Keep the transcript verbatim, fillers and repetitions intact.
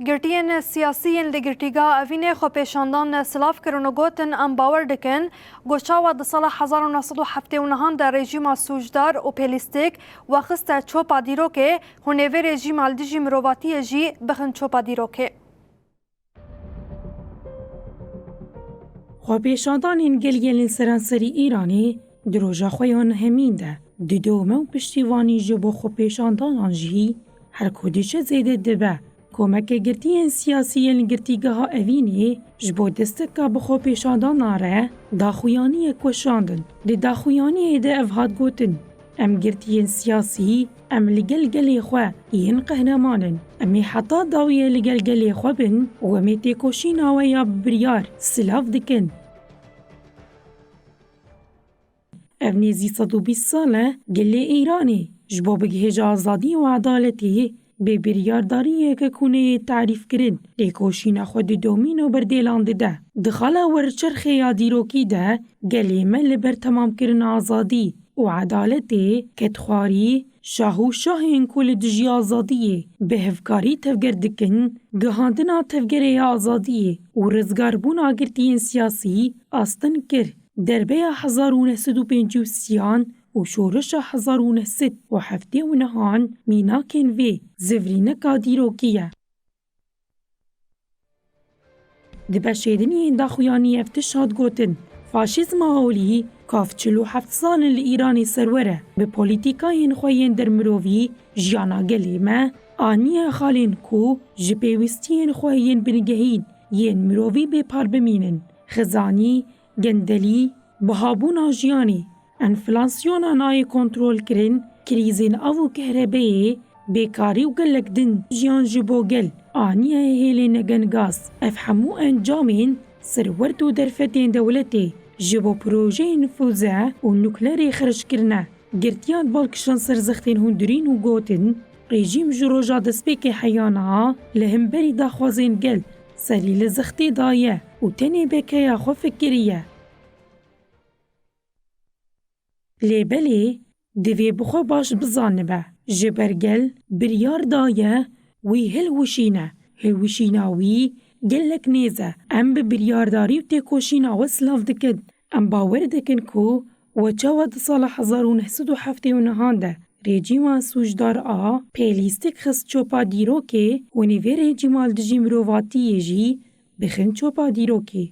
Girtiyên siyasî yên li Girtîgeha Evînê xwepêşandan silav kirin û gotin, em bawer dikin ku çawa di sala hezar û neh sed û heftê û nehan de rejîma sûcdar û pêlîstik we xiste çopa dîrokê, hûn ê vê rejîma li dijî mirovatiyê jî bixin çopa dîrokê. Xwepêşandanên gel yên li seranserî Îranê di roja xwe ya nehemîn de didome û piştîvanî ji bo xwepêşandanan jî her ku diçe zêde dibe. Komeke girtiyên siyasî yên li Girtîgeha Evînê ji bo desteka bi xwepêşandanan re daxuyaniyek weşandin. Di daxuyaniyê de ev hat gotin: Em girtiyên siyasî, em li gel gelê xwe yên qehreman in. Em ê heta dawiyê li gel gelê xwe bin û em ê têkoşîna we ya bi biryar silav dikin. Ev nêzî sed û bîst sal e gelê Îranê ji bo bigihêje azadî û edaletê bê biryardariyeke kûneyê tarîf kirin, lêkoşîna xwe didomîne û berdêlan dide. Di xala werçerxê ya dîrokî de gelê me li ber temamkirina azadî û edaletê ket xwarî, şah û şahên ku li dijî azadiyê bi hevkarî tevger dikin, gihandina tevgerê ya azadiyê û rizgarbûna girtiyên siyasî astin kir. Derbeya hezar û neh sed û pêncî û sêyan û şoreşa hezar û neh sed û heftê û nehan mînakên vê zivrîneka dîrokî ye. Di beşê din yên daxuyaniyê ev tişt hat gotin: Faşîzma holî, ka ev çil û heft sal in li Îranê serwer e, bi polîtîkayên xwe yên dermirovî jiyana gelê me aniye xalên ku ji pêwîstiyên xwe yên bingehîn yên mirovî bêpar bimînin. Xizanî, gendelî, bihabûna jiyanê, enflasyona nayê kontrolkirin, krîzên av û kehrebeyê, bêkarî û gelek din jiyan ji bo gel aniye hêlên negengaz. Ev hemû encamên serwert û derfetên dewletê ji bo projeyên nifûze û nuklerê xerc kirine. Girtiya di balkişan ser zextên hundirîn û gotin, rejîm ji roja destpêkê heyana li hemberî daxwazên gel serî li zextê daye û tenê bekeya xwe fikiriye. Lê belê divê bi xwe baş bizanibe, ji ber gel biryar daye wî hilwişîne. Hilwişîna wî gelek nêz e. Em bi biryardarî û têkoşîna we silav dikin. Em bawer dikin ku we çawa di sala hezar û neh sed û heftê û nehan de rejîma sûcdar a pêlîstik xist çopa dîrokê, hûn ê vê rejîma li dijî mirovatiyê jî bixin çopa dîrokê.